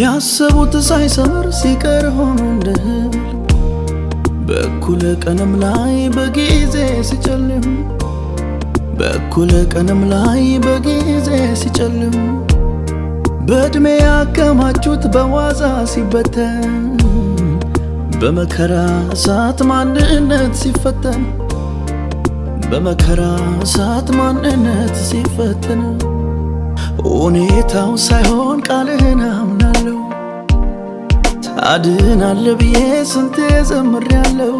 ያሰቡት ሳይሰምር ሲቀር ሆኖ እንደ ህልም፣ በእኩለ ቀንም ላይ በጊዜ ሲጨልም፣ በእኩለ ቀንም ላይ በጊዜ ሲጨልም፣ በዕድሜ ያከማቹት በዋዛ ሲበተን፣ በመከራ እሳት ማንነት ሲፈተን፣ በመከራ እሳት ማንነት ሲፈተን፣ ሁኔታው ሳይሆን ቃልህን አምናለሁ። ታድናለህ ብዬ ስንቴ ዘምሬያለሁ።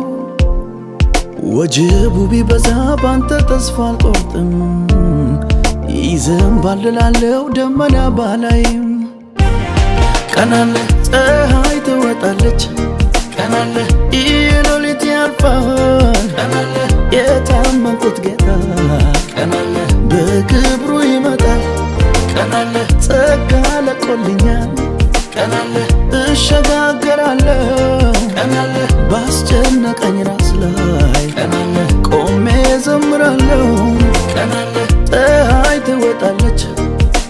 ወጀቡ ቢበዛ ባንተ ተስፋ አልቆርጥም። ይዘንባል እላለሁ ደመና ባላይም። ቀናለ ፀሐይ ትወጣለች፣ ቀናለ የሌሊት ያልፋል፣ ቀናለ የታመንኩት ጌታ፣ ቀናለ በክብሩ ይመጣል፣ ቀናለ ጸጋ ለቆልኛል፣ ቀናለ እሸጋገራለሁ፣ ቀናለ ባስጨነቀኝ ራስ ላይ ቀናለ ቆሜ ዘምራለሁ፣ ቀናለ ፀሐይ ትወጣለች፣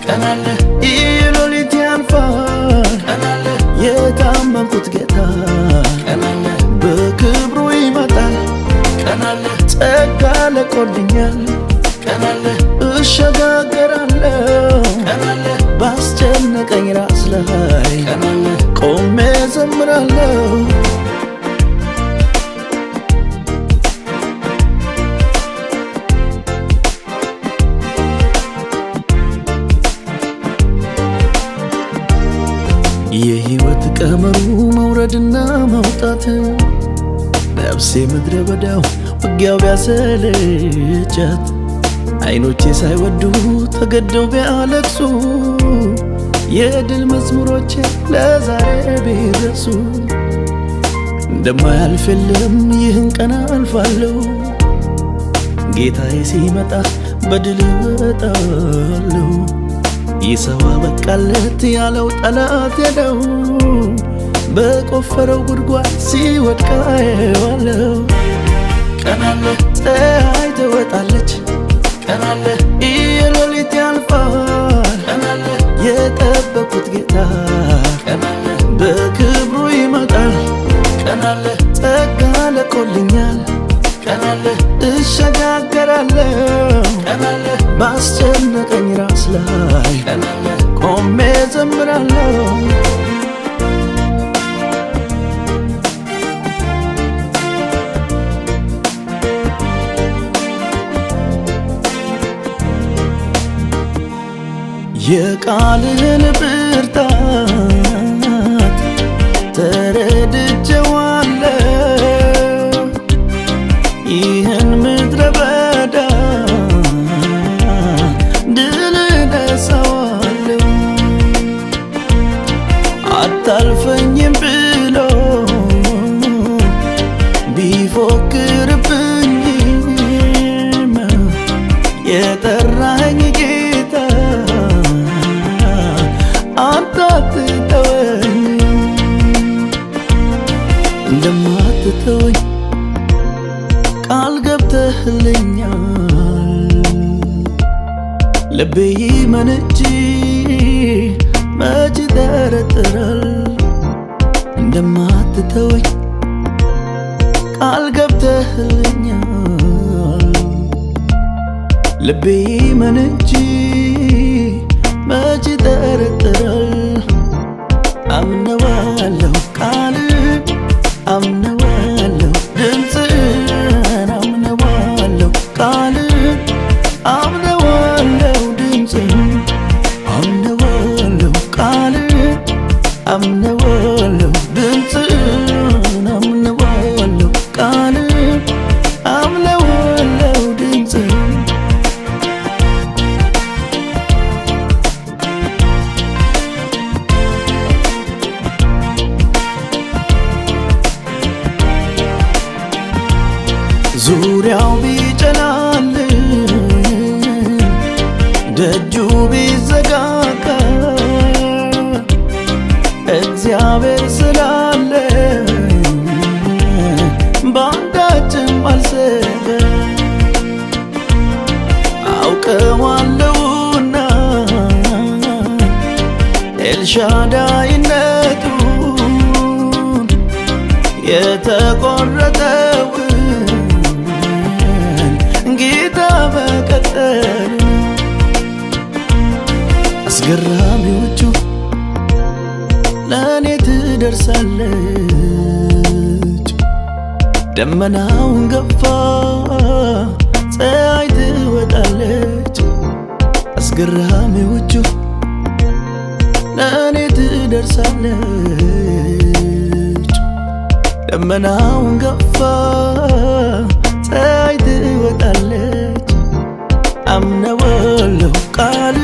ቀናለ የሌሊት ያልፋል፣ ቀናለ የታመንኩት ጌታ፣ ቀናለ በክብሩ ይመጣል፣ ቀናለ ጸጋ ለቆልኛል፣ ቀናለ እሸጋገራለሁ፣ ቀናለ ባስጨነቀኝ ራስ ላይ ቀናለ ቆሜ ዘምራለሁ። የሕይወት ቀመሩ መውረድና መውጣት፣ ነፍሴ ምድረ በዳው ውጊያው ቢያሰለቻት፣ አይኖቼ ሳይወዱ ተገደው ቢያለቅሱ፣ የድል መዝሙሮቼ ለዛሬ ቢረሱ፣ እንደማያልፍ የለም ይህን ቀን አልፋለሁ። ጌታዬ ሲመጣ በድል እወጣለሁ። ይህ ሰው አበቃለት ያለው ጠላት ነው፣ በቆፈረው ጉድጓድ ሲወድቅ አየዋለሁ። ቀናለ ፀሐይ ትወጣለች፣ ቀናለ የሌሊት ያልፋል፣ ቀናለ የጠበቁት ጌታ፣ ቀናለ በክብሩ ይመጣል፣ ቀናለ ጸጋ ለቆልኛል፣ ቀናለ እሸጋገራለሁ፣ ቀናለ ባስጨነቀኝ ራስ ላይ ቀናለ ቆሜ ዘምራለሁ። የቃልህን ብርታት ተረድቼዋለሁ። ይህን ምድረ በዳ ድል እነሳዋለሁ። አታልፈኝም ብሎ ቢፎክርብኝም የጠራኸኝ ጌታ አንተ አትተወኝም። እንደማትተወኝ ቃል ገብተህልኛል። ልቤ ይመን እንጂ መች ይጠረጥራል? እንደማትተወኝ ቃል ገብተህልኛል። ልቤ ይመን እንጂ መች ይጠረጥራል? አምነዋለሁ ቃልህን፣ አምነዋለሁ ድምፅህን፣ አምነዋለሁ ቃልህን፣ አምነዋለሁ ድምፅህን፣ አምነዋለሁ ቃልህን፣ አምነዋለሁ ድምፅህን፣ አምነዋለሁ ቃልህን፣ አምነዋለሁ ድምፅህን። ዙሪያው ቢጨላልም ደጁ ቢዘጋጋ እግዚአብሔር ስላለ በአንዳችም አልሰጋ። አውቀዋለሁና ኤልሻዳይነት የተቆረጠውን ጌታ መቀጠል። አስገራሚዎቹ ለእኔ ትደርሳለች፣ ደመናውን ገፋ ፀሐይ ትወጣለች። አስገራሚዎቹ ለእኔ ትደርሳለች፣ ደመናውን ገፋ ፀሐይ ትወጣለች። አምነዋለሁ ቃል፣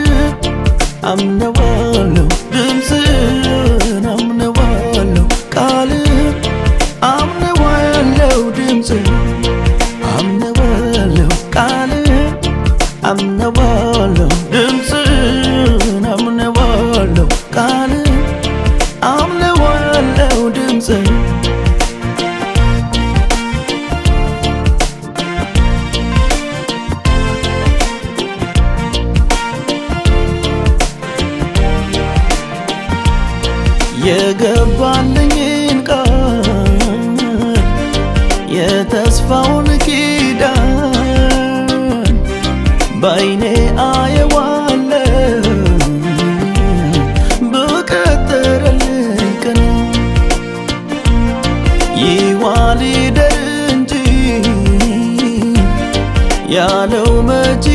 አምነዋለሁ ድምፅን፣ አምነዋለሁ ቃል፣ አምነዋለሁ ድምፅን፣ አምነዋለሁ ቃል፣ አምነዋለሁ ድምፅን፣ አምነዋለሁ ቃል፣ አምነዋለሁ ድምፅን። የገባልኝን ቃል፣ የተስፋውን ኪዳን ባይኔ አየዋለሁ በቀጠረልኝ ቀን። ይዋል ይደር እንጂ ያለው መች